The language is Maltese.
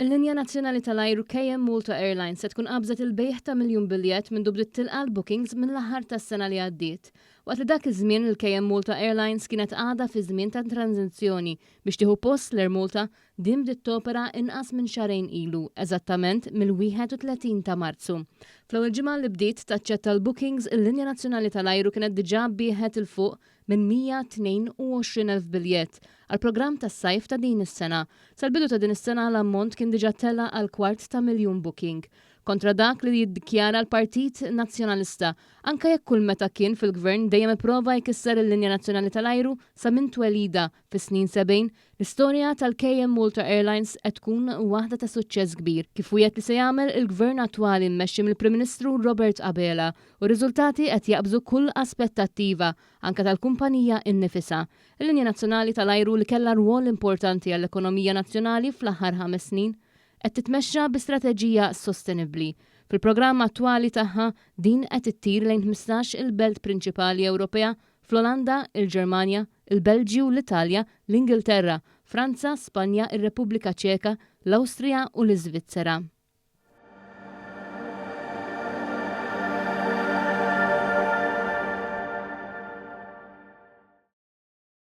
Il-linja nazzjonali tal-ajru KM Malta Airlines se tkun qabżet il-bejgħ ta' miljun biljett mindu bdiet tilqa' l-bookings mill-aħħar tas-sena li għaddiet. Waqt li dak iż-żmien il-KM Malta Airlines kienet għadha fi żmien ta' tranżizzjoni biex tieħu post l-Air Malta, din bdiet topera inqas minn xahrejn ilu, eżattament mill-31 ta' Marzu. Fl-ewwel ġimgħa li bdiet taċċetta l-bookings, il-linja nazzjonali tal-ajru kienet diġà biegħet 'il fuq minn 122,000 biljett għall-programm tas-sajf ta' din is-sena. Sal-bidu ta' din is-sena l-ammont kien diġà tela' għal kwart ta' miljun booking. Kontra dak li jiddikjara l-Partit Nazzjonalista, anke jekk kull meta kien fil-Gvern dejjem ipprova jkisser il-linja nazzjonali tal-ajru sa minn twelidha fis-snin 70, l-istorja tal-KM Malta Airlines qed tkun waħda ta' suċċess kbir, kif wiegħed li se jagħmel il-Gvern attwali mmexxi mill-Prim Ministru Robert Abela, u r-riżultati qed jaqbżu kull aspettattiva, anke tal-kumpanija innifisha. Il-linja nazzjonali tal-ajru li kellha rwol importanti għall-ekonomija nazzjonali fl-aħħar ħames snin, qed titmexxa bi strateġija sostenibbli. Fil-programm attwali tagħha, din qed ittir lejn 15 il-belt prinċipali Ewropea fl-Olanda, il-Ġermanja, il-Belġju, l-Italja, l-Ingilterra, Franza, Spanja, ir-Repubblika Ċeka, l-Awstrija u l-Iżvizzera.